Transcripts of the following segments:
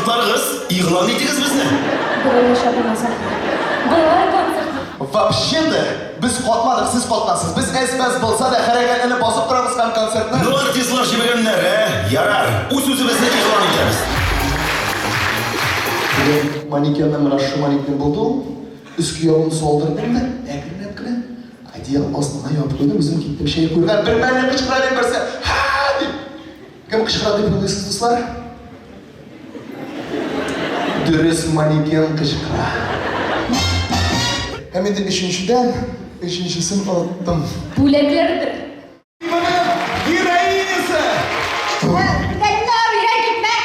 Музыкантларыгыз, игълан итегез безне. Болай яшәп булмаса. Болай концерт. Вообще-то, без катмадык, сез каткансыз. Без әз-мәз булса да хәрәкәтләнеп басып торабыз һәм концертны. Ну, артистлар җибәргәннәр, ә? Ярар, үз-үзебезне игълан итәбез. Теге манекенның менә шу манекен булды ул. Өске ягын салдырдым да, әкренләп кенә одеял астына ябып куйдым, үзем киттем чәй куярга. Бер мәлне кычкыра бит берсе, һә дип. Кем кычкыра дип уйлыйсыз, дуслар? Дөрес, манекен кычкыра. Һәм инде өченчедән, өченчесен оныттым. Бүләкләрдер. Героинясы! Бүтәнне өйрән китмә.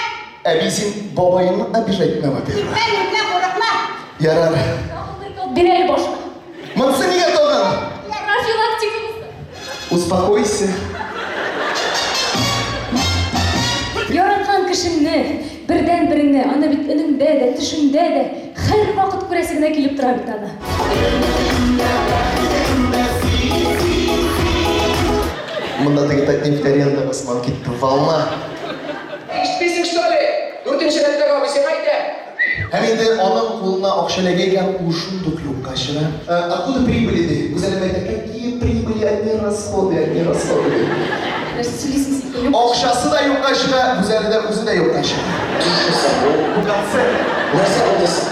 Әби, син бабаеңны обижать итмә, во-первых. Китмә, китмә, курыкма. Ярар. Тагын бер кат бир әле башына. Монысы нигә тагын? Профилактикабыз. Успокойся. Яраткан кешеңне, бердәнбереңне, аны бит өнеңдә дә, төшеңдә дә һәрвакыт күрәсе генә килеп тора бит аны. Монда теге Татнефть аренада сыман китте волна. Ишетмисең, что ли? Дүртенче рәттәге абый сиңа әйтә. Һәм инде аның кулына акча эләгә икән, ул шундук юкка чыга. Откуда прибыли, ди. Гүзәлем әйтә, какие прибыли, одни расходы, одни расходы, ди. Нәрсә сөйлисең син? Юк. Акчасы да юкка чыга, Гүзәле дә үзе дә юкка чыга. Бу концерт. Нәрсә булды соң?